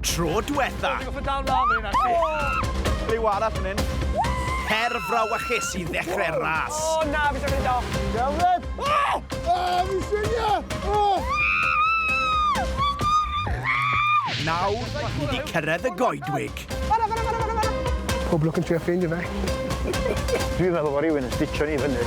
Tro dwetha. Dwi'n gorfod dal mlaen fan hyn, actually. Liw arall fan hyn. Her frawychus i ddechrau'r ras. O na, fi eisiau mynd off. Iawn, O! O, fi'n swingio! O! Nawr, ni 'di cyrraedd y goedwig. Fanna, fanna, fanna, fanna, fanna. Pob lwc yn trio ffeindio fe. Dwi'n meddwl bod rhywun yn stitcho ni fyny.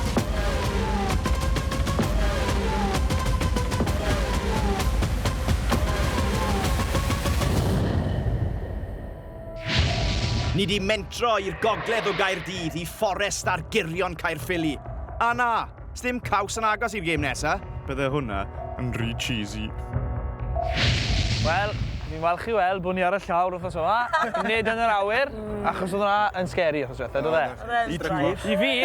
Ni 'di mentro i'r gogledd o Gaerdydd i fforest ar gyrion Caerffili. A na, sdim caws yn agos i'r gêm nesa. Bydde hwnna yn rhy cheesy. Wel, fi'n falch i weld bod ni ar y llawr wythnos yma, ac nid yn yr awyr, achos oedd hwnna yn scary wythnos diwetha, do fe? I ti. I fi!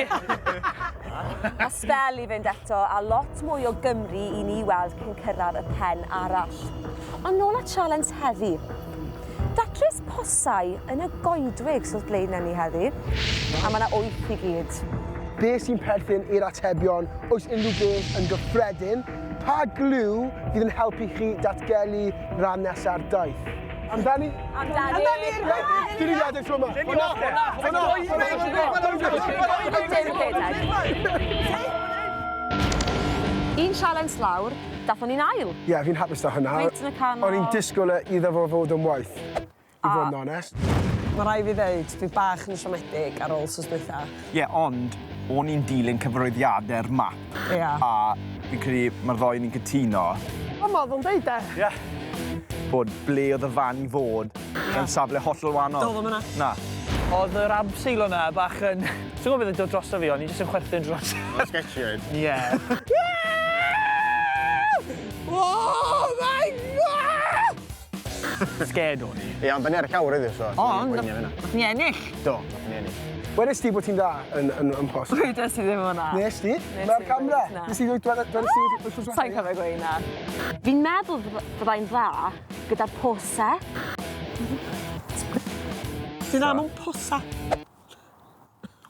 Mae sbel i fynd eto, a lot mwy o Gymru i ni weld cyn cyrraedd y pen arall. Ond nôl at sialens heddi. Datrys posau yn y goedwig sydd blaenau ni heddi, a mae yna wyth i gyd. Be sy'n perthyn i'r atebion? Oes unrhyw beth yn gyffredin? Pa gliw fydd yn helpu chi datgelu ran nesa'r daith? Amdani? Amdani! Amdani! Reit, dwi'n ei redeg tro yma. Hwna! Hwna! Un sialens lawr, dathon ni'n ail. Ie, fi'n hapus 'da hwnna. Reit yn y canol. O'n i'n disgwyl e iddo fo fod yn waeth, i fod yn onest. Mae rhaid fi ddeud, dwi bach yn siomedig ar ôl wsos dwytha. Ie, ond o'n i'n dilyn cyfarwyddiadau'r map. Ie. A fi'n credu mae'r ddoi ni'n cytuno. Ond ma' o'n deud de. Ie. Bod ble oedd y fan i fod yn safle hollol wahanol. Doedd o'm yna. Na. Oedd yr abseil o'na bach yn... Ti'n gwybod beth yn dod drosto fi, o'n i jyst yn chwerthin dros. Sketchy oedd. Ie. Oh my God! Scared o'n i. Ie, ond da ni ar y llawr heddiw, so... Ond, nath ni ennill. Do, nath ni ennill. Wedes ti bod ti'n dda yn, yn, yn post? Wedes i ddim hwnna. Nes ti? Nes Mae'r i camera. ddweud na. Nes ti ddweud, dwedes ti wythnos diwetha? Sa'n cofio gweud na. Fi'n meddwl fyddai'n dda gyda'r posau. Ti'n dda mewn posa.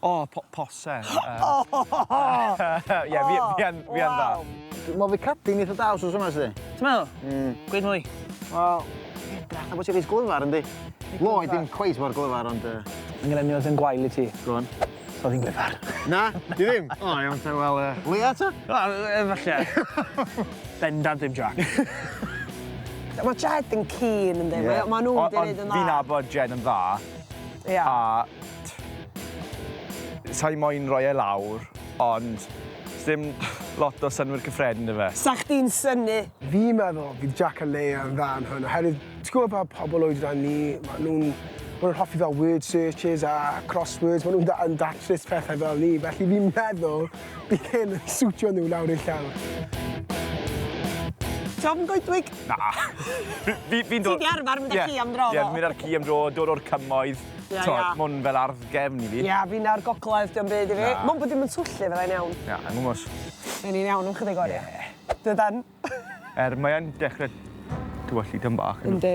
O, po pose. Ie, fi, fi yn, fi yn dda. Waw. Mae fi cadi'n eitha da wsos yma, sydd? Ti'n meddwl? Gweud mwy. Wel, edrach na bod ti'n reit glyfar, yndi? Lloyd ddim cweit mor glyfar, ond... Yn gyda yn gwael i ti. Go on. So fi'n glyfar. Na, di ddim? O, iawn, te, wel... Leia, ta? Falle. Bendant ddim Jack. Mae Jed yn keen, yndi? Yeah. Mae nhw'n Ond wedi gwneud yn dda. fi'n nabod Jed yn dda, Ia. a sa'i moyn rhoi e lawr, ond dim lot o synnwyr cyffredin 'da fe. Sa chdi'n synnu? Fi'n meddwl fydd Jack a Leia yn dda yn hwn, oherwydd ti'n gwybod fel pobl oedran ni, ma' nhw'n ma' nhw'n hoffi fel word searches a crosswords, ma' nhw'n da, yn datrys pethau fel ni, felly fi'n meddwl bydd hyn yn siwtio nhw lawr i'r llawr. Ti ofn goedwig? Na. Fi'n dod... Ti 'di arfer mynd â ci am dro, Ie, ddo? mynd â'r ci am dro, dod o'r cymoedd. Ie, T'mod, ia. ma' hwn fel ardd gefn i fi. Ia, fi'n ar gogledd, dio'm byd i fi. Na. Mond bod dim yn twllu fyddai'n iawn. Ia, yn gwmws. Fy'n ni'n iawn am chydig oriau. Dydan? Er, mae yn dechrau tywyllu tym bach. Yndi.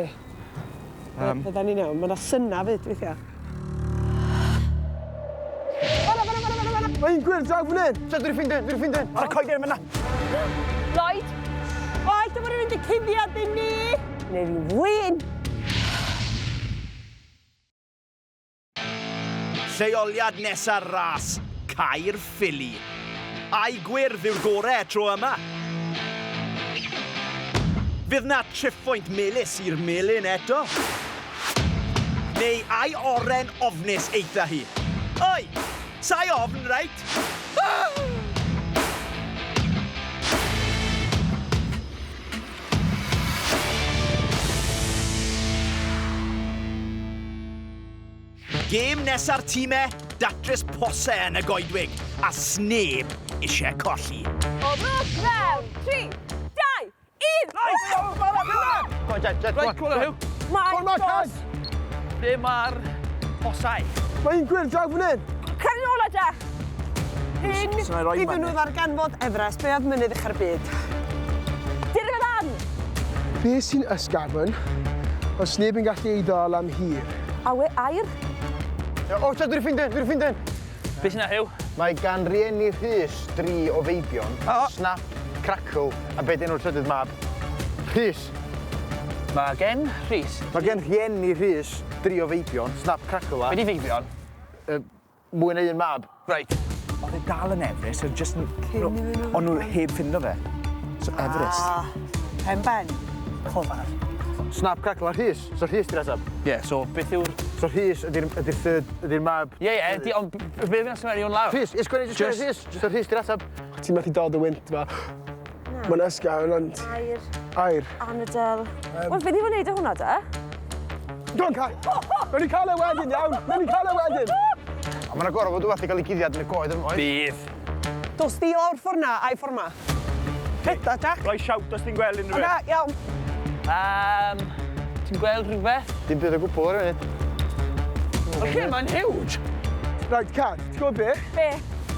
Fyddan ni'n iawn. Mae yna syna fyd weithiau. Fanna, fanna, fanna, fanna, fanna! Mae un gwyrdd draw fan hyn! So, dwi'n ffindio, dwi'n ffindio. Ar y coeden fyna! Lloyd! Oed, dyma rhywun di cuddiad i ni! Neu fi'n flin! Lleoliad nesa'r ras, Caerffili. A'i gwyrdd yw'r gorau tro yma. Fydd na triphwynt melys i'r melyn eto? Neu ai oren ofnus eitha hi? Oi! Sai ofn, reit? Ah! Gêm nesa'r tîmau, datrys posau yn y goedwig, a sneb eisiau colli. O brwch fewn! 3, 2, 1! Go on, Jed, Jed, go Right, on. cwla, Huw. My Go on, Mark, God! Hans! Ble mae'r posau? Mae un gwyrdd draw fan hyn! Cer nôl o Jack! Cyn So na i roi iddyn nhw mynydd. ddarganfod Everest, be oedd mynydd ucha'r byd? Dyrr fe lan! Be sy'n ysgafn, os neb yn gallu ei ddal am hir? Awe, air? O, so, dwi'n ffindio, dwi'n ffindio. Be sy'n na, Huw? Mae gan rieni Rhys dri o feibion, O. Snap, Crackle, a be dyn nhw'r trydydd mab? Rhys. Mae gen Rhys... Mae gen rhieni Rhys dri o feibion, Snap Crackle a... Be di feibion? Mwy na un mab. Reit. Oedd e dal yn Everest, oedd jyst yn... O'n nhw heb ffindo fe. So Everest. Ah, pen ben. Clofar. Snap, crackle a Rhys. So Rhys di'r ateb. Ie, yeah, so beth yw'r... So Rhys ydy'r ydy third, ydy'r mab. Ie, ie, di, ond be fi'n ysgrifennu hwn lawr? Rhys, ysgrifennu, just sgwennu Rhys. So Rhys di'r ateb. Ti'n methu dal dy wynt fa. Mae'n ysgafn, ond... Air. Air. Anadl. Wel, fe ni fod wneud o hwnna, da? Go on, Kai! Nawn ni cael e wedyn, iawn! Nawn ni cael e wedyn! A mae'n gorfod fod wbath i gael ei guddiad yn y coed yma, oes? Bydd. Dos di lawr ffordd na, a'i ffordd ma. Rheda, Jack. Rhoi shout os ti'n gweld unrhyw Oce, iawn. Ti'n gweld rhywbeth? Dim byd o gwbl ar y funud. Mae'r lle yma'n huge! Right, Kat, ti'n gwybod be? Be?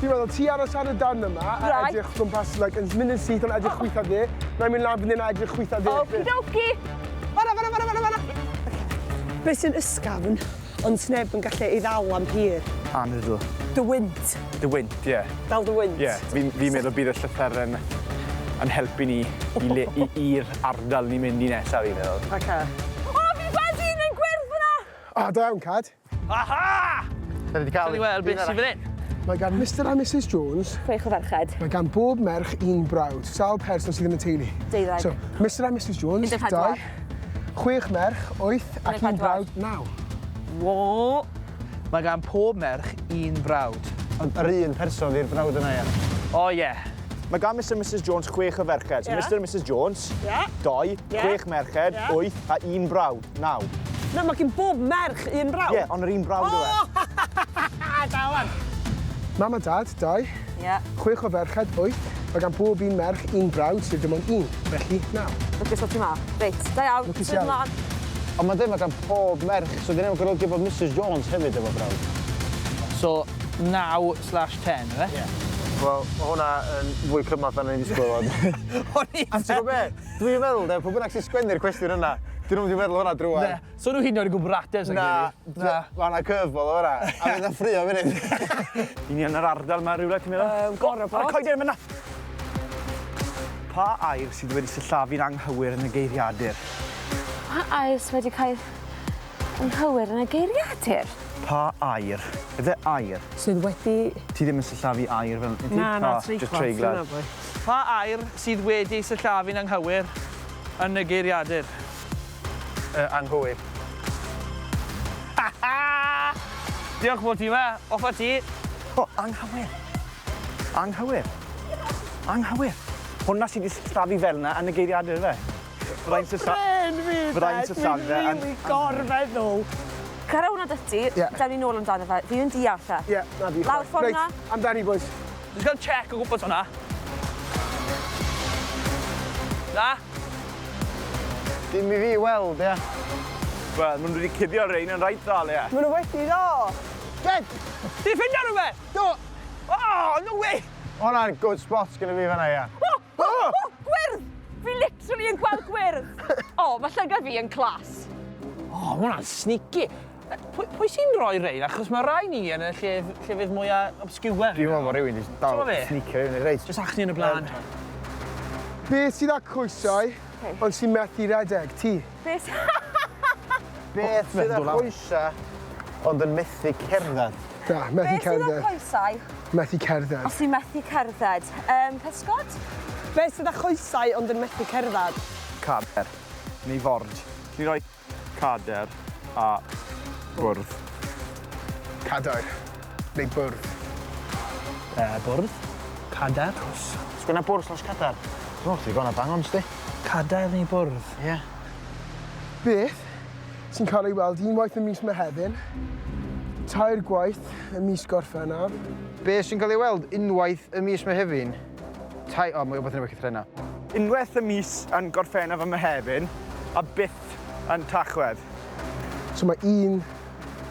Fi'n meddwl ti aros ar y darn yma a Right. edrych gwmpas, like, yn mynd yn syth ond edrych chwith a dde. Na i mynd lan fan hyn a edrych chwith a dde. Okie dokie! Fanna, fanna, fanna, fanna, fanna. Be sy'n ysgafn, ond sneb yn gallu ei ddal am hir? Anadl. Dy wynt. Dy wynt, ie. Dal dy wynt. Ie, fi'n fi meddwl bydd y llythyren yn helpu ni i le, i, i'r ardal ni'n mynd i nesaf, fi'n meddwl. Oce. O, fi'n gweld un yn gwyrdd fyna! O, da iawn, Cad. Aha! Da ni wedi cael Gawn ni weld beth sydd fan hyn. Mae gan Mr a Mrs Jones... Chwech o ferched. Mae gan bob merch un brawd. Sawl person sydd yn y teulu? Deuddeg. So, Mr a Mrs Jones, 14. dau. Chwech merch, wyth, ac un 14. brawd, naw. Wo! Mae gan pob merch un brawd. Ond yr un person 'di'r brawd yna, ia. O ie. Mae gan Mr a Mrs Jones chwech o ferched. So Ie. Mr a Mrs Jones, Ie. dou, Ie. chwech merched, Ie. wyth, a un brawd, naw. Na, mae gen bob merch un brawd. Ie, ond yr un brawd yw e. Da wan. Mam a dad, dau. Ie. Chwech o ferched, wyth. Mae gan bob un merch un brawd, sef dim ond un. Felly, naw. Lwcus bod ti 'ma. Reit, da iawn. Lwcus Symud iawn. mlaen. Ond mae'n dweud mae gan pob merch, so dyn nhw'n golygu bod Mrs Jones hefyd efo brawd. So, 9/10, ife? Ie. Wel, mae hwnna yn fwy cymhleth na o'n i'n disgwyl fod. O'n i A ti'n gwybod be? Dwi'n meddwl, de, pwy bynnag sy'n sgwennu'r cwestiwn yna, dyn nhw'n mynd i meddwl hwnna drwadd. Na. So nhw hyd yn oed yn gwybod ateb, sa i'n Na, credu. Na. Mae yna curveball o fan'na, a fydd o'n ffrio funud. I ni yn yr ardal 'ma rywle, ti'n meddwl? Gorau Ar y bod. coeden fan'na! Pa air sydd wedi sillafu'n anghywir yn y geiriadur? Pa air sydd wedi cael anghywir yn y geiriadur? Pa air? Yfe air? Sydd wedi... Ti ddim yn sillafu air fel... Na, na, Just treiglad. treiglad. Dyna, boi. Pa air sydd wedi sillafu'n anghywir yn y geiriadur? Anghywir. Diolch bod ti 'ma. Off â ti. O, anghywir. Anghywir. Anghywir. Hwnna sydd wedi sillafu fel 'na yn y geiriadur, ife? Byddai'n silla... Brên fi, Byddai'n de, sillafu fe Dwi'n yn- rili gorfeddwl. Cara hwnna 'da ti, Ie. dewn ni nôl amdano fe. Fi yn deall e. Ie, na fi. Lawr ffordd Reit, 'na. amdani, boys. Jyst gael check o gwmpas hwnna. Na? Dim i fi weld, ia. Wel, maen nhw wedi cuddio rein yn reit dda, le. Maen nhw wedi ddo. Ged! Ti'n ffindio rhywbeth? Do! Oh, no way! Hwnna'n good spot gyda fi fan'na, ia. O, o, o, gwyrdd! Fi literally yn gweld gwyrdd. O, mae llygad fi yn class. O, oh, ma' hwnna'n sneaky. Pwy, pwy sy'n rhoi rein? Achos mae rai ni yn y lle, llefydd mwyaf obscure. Dwi'n meddwl bod rhywun wedi dal T'mo' be? sneakio i fyny, reit. Jyst achni yn y blaen. Beth sydd â coesau, ond sy'n methu redeg? Ti. Beth? Beth sydd â coesau ond yn methu cerdded? Na, methu Beth sydd â cerdded. coesau Methu cerdded. os sy'n methu cerdded? Um, pysgod? Beth sydd â choesau ond yn methu cerdded? Cader. Neu ford. Ni roi cader a bwrdd. Cadair. Neu bwrdd. Bwrdd. Cadair. Sgwenna bwrdd slash cadar. Dwi'n meddwl chdi gonna bang on, sti. Cadair neu bwrdd? Ie. Beth sy'n cael ei weld unwaith ym mis Mehefin, tair gwaith ym mis Gorffennaf, Be sy'n cael ei weld unwaith y mis Mehefin? Tai... O, mae wbeth yn efo llythrennau. Unwaith y mis yn Gorffennaf a Mehefin, a byth yn Tachwedd. So mae un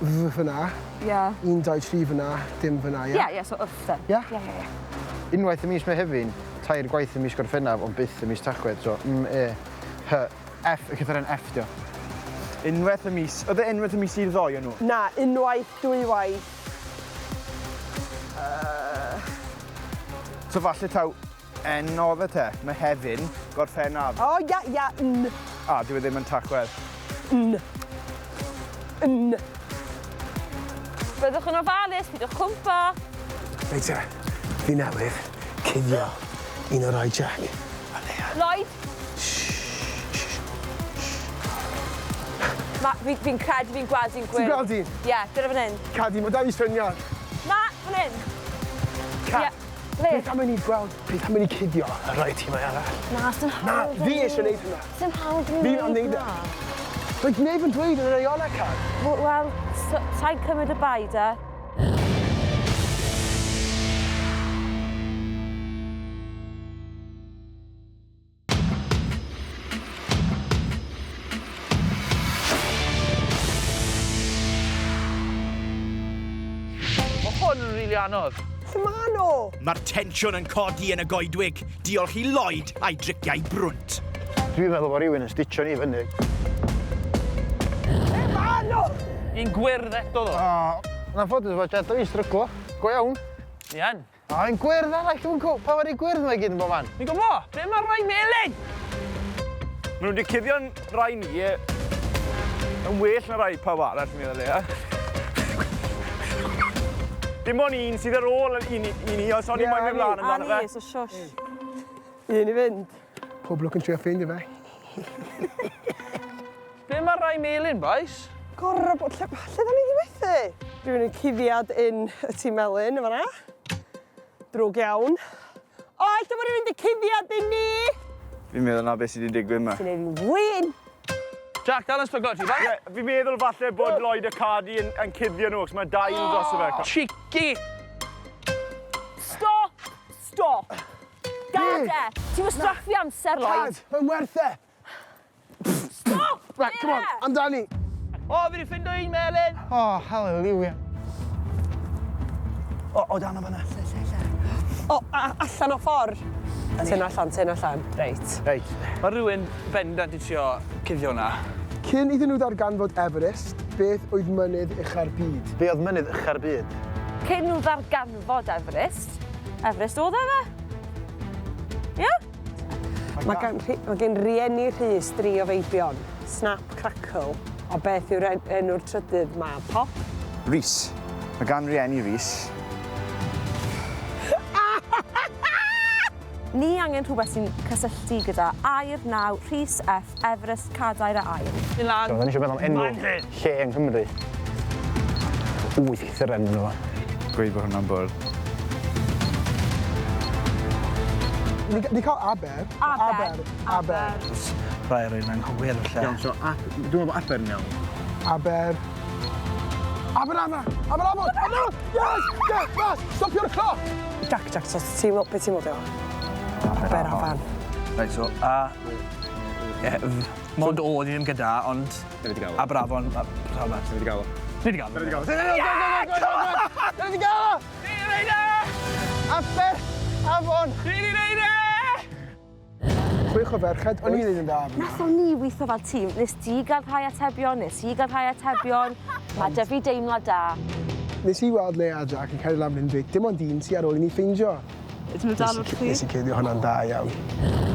f fyna, Ie. un, dau, tri fyna, dim fyna, ie? Ie, ie, so wff then. Ie? Ie, ie, ie. Unwaith y mis Mehefin, tair gwaith y mis Gorffennaf, ond byth y mis Tachwedd. So, M, E, H, F, y llythyren F, dio. Unwaith y mis. Oedd e unwaith y mis i'r ddoi o'n nhw? Na, unwaith, dwywaith. So falle taw N oedd e te, Mehefin, Gorffennaf. O, ia, ia, n. A, dyw e ddim yn Tachwedd. N. N. Byddwch yn ofalus, pidwch cwmpo. Reit te, fi newydd cuddio un o'r rai Jack a Leah. Lloyd! Ma, fi, fi'n credu fi'n gweld un gwyrdd. Ti'n gweld un? Ie, yeah, gyda fan hyn. Cadi, mae da fi syniad. Na, fan hyn. Ca. Ie. Le? Beth am i ni gweld, beth am i ni cuddio y rai tîmau arall? Na, sy'n Na, hawdd. fi eisiau gwneud hwnna. Sy'n hawdd i Fi am wneud e. Mae neb yn dweud yn yr reolau, Cad. Wel, sa'n cymryd y bai da. Mae hwn yn rili anodd. Lle ma nhw? Mae'r tensiwn yn codi yn y goedwig, diolch i Lloyd a'i driciau brwnt. Dwi'n meddwl bod rhywun yn stitcho ni fyny. Lle ma nhw? Un gwyrdd eto ddo. O, yn anffodus mae Jed a fi'n stryglo. Go iawn. Ni yn. O, un gwyrdd arall, dwi'n gwybod. Pa mae'r un gwyrdd yma i gyd yn bob man? Ni'n gwybod, ble mae'r rai melyn? Maen nhw wedi cuddio'n rai ni yn well na rai pawb arall, fi'n meddwl, ie. Dim ond un sydd ar ôl i ni, i ni os o'n i moyn mynd mlaen amdano fe. A ni, so shush. Un i fynd. Pob lwc yn trio ffeindio fe. Ble mae'r rai melyn, boys? Gorau bod... Lle, lle da ni wedi methu? Rhywun yn cuddiad yn y tŷ melyn yn fan'na. Drwg iawn. O, ella bod rhywun wedi cuddiad yn ni! Fi'n meddwl na beth sydd wedi digwydd yma. Ti'n neud fi'n wyn! Jack, dal yn stryglo ti, bai? Ie, fi'n meddwl falle bod Lloyd a Cardi yn, yn cuddio nhw, achos mae dail dros y fe. Cheeky! Stop! Stop! Gad e! Ti'n wastraffu amser, Lloyd. Cad, mae'n werth e. Stop! Right, come on, amdani. O, fi wedi ffindo un melyn! O, hallelujah. O, o dan o fan'na. O, a, allan o ffordd. Tyn allan, tyn allan. Reit. Reit. Mae rhywun bendant i trio cuddio hwnna. Cyn iddyn nhw ddarganfod Everest, beth oedd mynydd ucha'r byd? Be oedd mynydd ucha'r byd? Cyn nhw ddarganfod Everest, Everest oedd e fe? Ie? Mae gan, mae gen rieni Rhys dri o feibion. Snap, Crackle, a beth yw'r enw'r trydydd mab? Pop? Rhys. Mae gan rieni Rhys. Ni angen rhywbeth sy'n cysylltu gyda air, naw, Rhys, F, Everest, Cadair a Air. Un lan. So, oedden ni eisiau meddwl am enw lle yng Nghymru. Wyth llythyren yno fo. Gweud bod hwnna'n bwrdd. Ni, ni cael Aber. Aber. Aber. Rai rwy'n anghywir, felly. Iawn, so, dwi'n meddwl bod Aber yn iawn. Aber. Aberafan! Aberafan! Aberafan! Yes! Yes! Yes! Stopio'r cloc! Jack, Jack, so ti'n meddwl, beth ti'n meddwl? Aberafan. Reit, so A, E, F. Mond O ni ddim gyda, ond Aberafon, Aberafon. Ni wedi gael o. Ni wedi gael o. Ni wedi gael o. Ni wedi gael o! Ni wedi neud e! Aber! Afon! Ni wedi neud e! Chwech o ferched, o'n i'n neud yn dda. Nathon ni weithio fel tîm. Nes di gael rhai atebion, nes i gael rhai atebion. Mae 'da fi deimlad da. Nes i weld Leia a Jack yn cael lan fan hyn dweud, dim ond un sy ar ôl i ni ffeindio. Ydyn nhw dal wrth Nes i cuddio hwnna'n da iawn.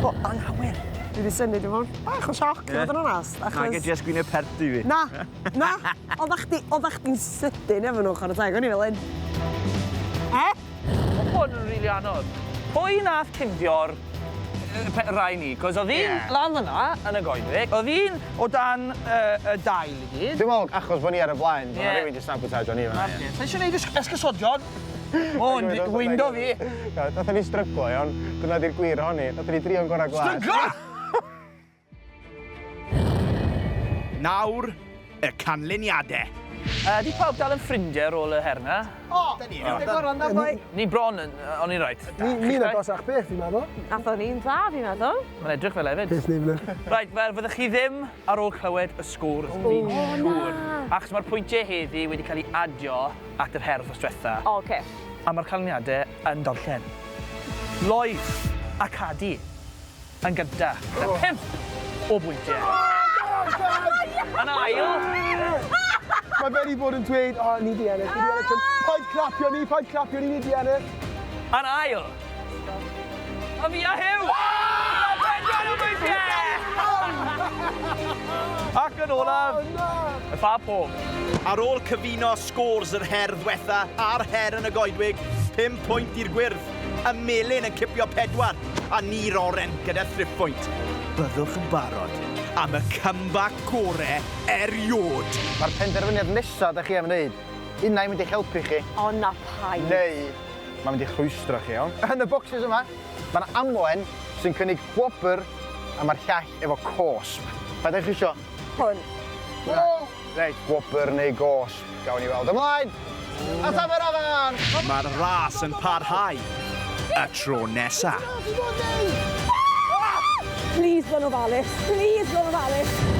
O, anghywir. Dwi wedi synnu, dwi'n fawr. Bach o sioc, i fod yn onast. Na, Achos... gyd just gwyneb pert i fi. Na, na. Oeddach chdi, oeddach chdi'n sydyn efo nhw, chwarae teg, o'n i fel un. E? Mae hwn yn rili anodd. Pwy nath cuddio'r rai ni? Cos oedd un lan fyna yn y goedwig, oedd un o dan y dail i gyd. Dwi'n meddwl achos bod ni ar y blaen, bod Ie. rhywun 'di sabotage ni fan'na. Sa eisiau gwneud esgusodion. O, windo fi. Nathon ni stryglo, iawn. Dyna di'r gwir ohoni. Nathon ni drio'n gorau glas. Stryglo! Nawr, y canlyniadau. Ydy pawb dal yn ffrindiau ar ôl y her 'na? O, da boi. Ni bron yn, o'n i'n reit. Ni'n agosach beth, fi'n meddwl. Nathon ni'n dda, fi'n meddwl. Mae'n edrych fel hefyd. Beth neu fel. Reit, wel, fyddech chi ddim ar ôl clywed y sgôr, fi'n siŵr. Achos mae'r pwyntiau heddi wedi cael eu adio at yr her wythnos diwetha. O, oce. A mae'r canlyniadau yn darllen. Lloyd a Cadi yn gynta, gyda 5 o bwyntiau. Yn ail, Mae fe wedi bod yn dweud, o, ni di ennill, ni di ennill. Paid clapio ni, paid clapio ni, ni di ennill. Yn ail, a fi a Huw! Gyda 4 o bwyntiau! Ac yn olaf, y ffa pob. Ar ôl cyfuno scores yr her ddwetha a'r her yn y goedwig, 5 pwynt i'r gwyrdd, y melyn yn cipio pedwar, a ni'r oren gyda thriphwynt. Byddwch yn barod am y comeback gore eriod! Mae'r penderfyniad nesa da chi am wneud, unai mynd i'ch helpu chi. O na paid. Neu mae'n mynd i'ch rhwystro chi, iawn? Yn y bocsys yma, mae yna amlen sy'n cynnig gwobr a mae'r llall efo cosb. Pa ydych chi isio? Hwn. Reit, gwobr neu gosb. Gawn ni weld. Ymlaen! At Aberafan! Mae'r ras yn parhau y tro nesa. Please, bod yn ofalus. Please, bod yn ofalus.